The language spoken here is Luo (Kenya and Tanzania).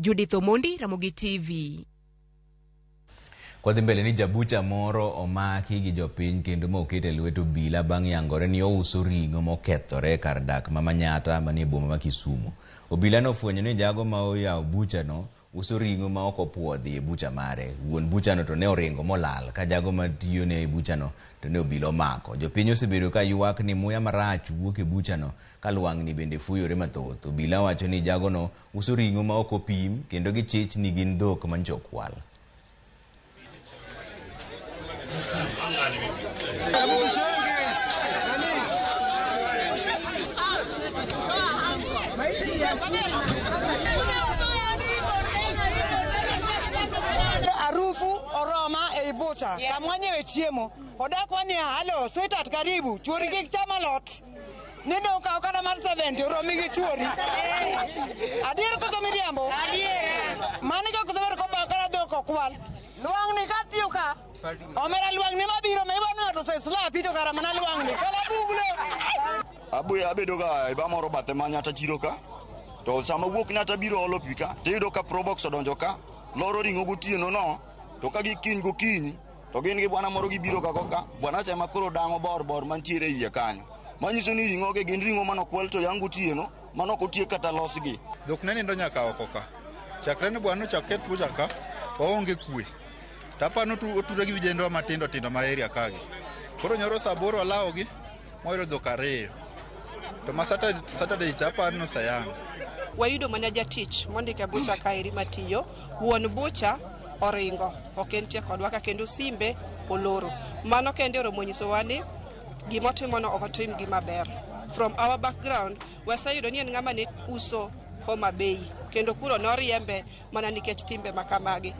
Judith Omondi, Ramogi TV. Kwadhi mbele ni jabucha moro omaki gi jopiny kendo ma oket e lwet obila bang' yangore ni ouso ring'o mokethore kar dak ma Manyata manie boma ma Kisumu. Obila nofwenyo ni jago ma oyawo buchano uso ring'o ma ok opuodhi e bucha mare. Wuon buchano to ne oringo molal ka jago matiyone e buchano to ne obila omako. Jopiny osebedo ka ywak ni muya marach wuok e buchano ka lwang'ni bende fuyore mathoth. Obila wacho ni jagono uso ring'o ma ok opim kendo gichich ni gin dhok manyocha okwal. Harufu oroma ei bucha kama wanyiewe chiemo odak wania halo sweetheart karibu chuori kik cham alot ni dong kaw kata mar 70 oromi gi chuori adier koso miriambo mano kaka osebedo kobayo kata dhok okwal lwang'ni katiyo ka omera lwang'ni mabiro ma ibo ni ng'ato oseslapi to kara mana lwang'ni kala buglo. Abuya abedo ga e ba moro bathe ma Nyata chiro ka. To sama wuok ni atabiro olo pi ka, tiyudo ka Probox odonjo ka, loro ring'o gotieno no, to ka gikiny gokinyi, to gin gi bwana moro gibiro ka koka, bwana cha ema koro dang'o bor bor mantiere e iye kanyo. Manyiso ni ring'o gi gin ring'o manokwal to yang' gotieno, manok otiek kata losgi. Dhok ne nindo nyaka oko ka. Chakre ne bwana ochak ket bucha ka, waonge kwe. To aparo ni otudo gi vijendwa matindo tindo ma area kagi. Koro nyoro saa aboro alawogi, mwayudo dhok ariyo. To ma Saturday, Saturday cha aparo ni oseyang'. Wayudo mana jatich mondik e bucha kaeri matiyo. Wuon bucha oringo, ok entie kodwa ka kendo simbe oloro. Mano kende oromo nyisowa ni gimotimono ok otim gima ber. From our background, waseyudo ni en ng'ama ne uso Homa Bay kendo kuro noriembe mana nikech timbe ma kamagi.